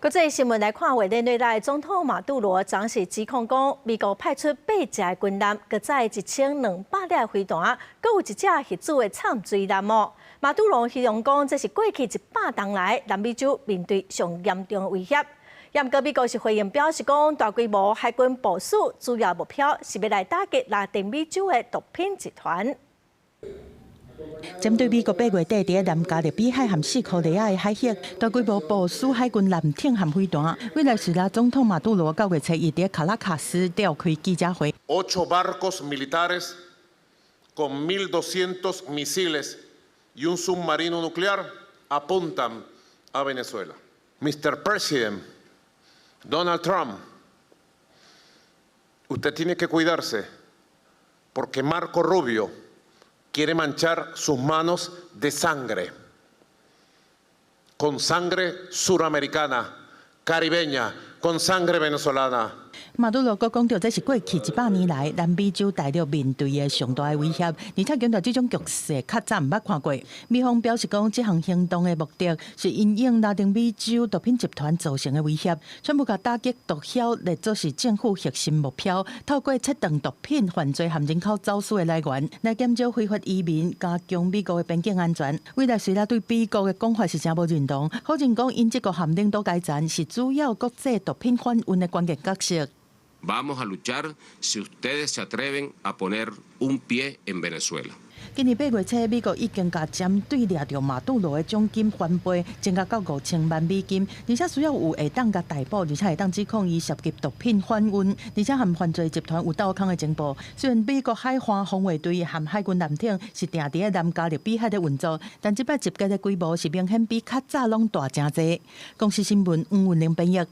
國際新聞來看，委內瑞拉總統馬杜羅昨昏指控講，美國派出八隻軍艦，閣載1200粒飛彈，閣有一隻核子的摻水艦哦。馬杜羅形容講，這是過去100冬來南美洲面對上嚴重的威脅。毋過美國是回應表示講，大規模海軍部署主要目標是欲來打擊拉丁美洲的毒品集團。針對美國8月底佇南加勒比海和西科利亞的海域大規模部署海軍艦艇和飛彈，委內瑞拉總統馬杜羅9月初一佇卡拉卡斯召開記者會。 Ocho barcos militares con 1200 misiles y un submarino nuclear apuntan a Venezuela. Mr. President, Donald Trump, usted tiene que cuidarse porque Marco Rubio quiere manchar sus manos de sangre, con sangre suramericana, caribeña, con sangre venezolana. 馬杜羅閣講著，這是過去100年來南美洲大陸面對的上大的威脅，而且強調這種局勢較早毋捌看過。美方表示講，這項行動的目的是因應拉丁美洲毒品集團造成的威脅，宣布共打擊毒梟列做是政府核心目標，透過切斷毒品犯罪和人口走私的來源，來減少非法移民，加強美國的邊境安全。委內瑞拉對美國的講法是誠無認同，否認講𪜶這個和領導階層是主要國際毒品販運的關鍵角色。 Vamos a luchar si ustedes se atreven a poner un pie en Venezuela。今年8月初，美國已經共針對掠著馬杜羅的獎金翻倍，增加到5000萬美金，而且需要有會當共逮捕，而且會當指控伊涉及毒品販運，而且和犯罪集團有鬥空的情報。雖然美國海岸防衛隊和海軍艦艇是定佇南加勒比海咧運作，但這擺集結的規模是明顯比較早攏大誠濟。公視新聞黃雲玲編譯。